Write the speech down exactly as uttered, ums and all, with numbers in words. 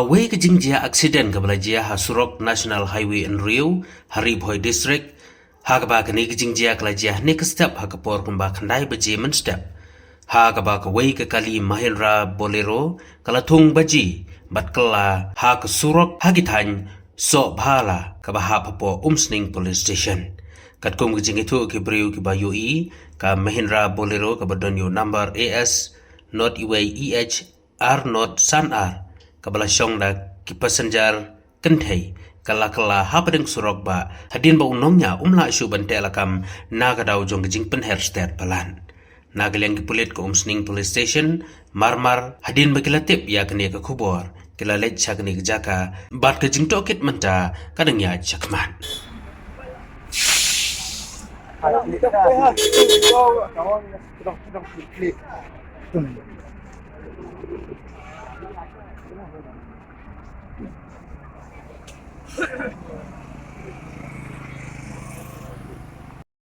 Wei ka jingjia accident kaba la jia ha surok National Highway hynriew ha Ri Bhoi District, ha kaba kane ka jingjia ka la jia hynne ka step ha ka por kumba khyndai baje mynstep, ha kaba kawei ka kali Mahindra Bolero ka la thung baje bad kylla ha ka surok ha ki thaiñ Sohbhala kaba hap hapoh Umsning Police Station. Katkum ka jingithuh ki briew kiba ïohi, ka Mahindra Bolero kaba don ïa u number A S not iwei E H ar not san ar, kaba la shong da ki passenger kynthei, ka la kylla hapdeng surok ba hadien ba u nongñiah um lah shuh ban teh lakam na ka daw jong ka jingpynher stet palat. Na ka liang ki pulit ka Umsning Police Station, marmar hadien ba ki la tip ïa kane ka khubor, ki la leit sha kane ka jaka bad ka jingtohkit mynta ka dang ïaid shakhmat.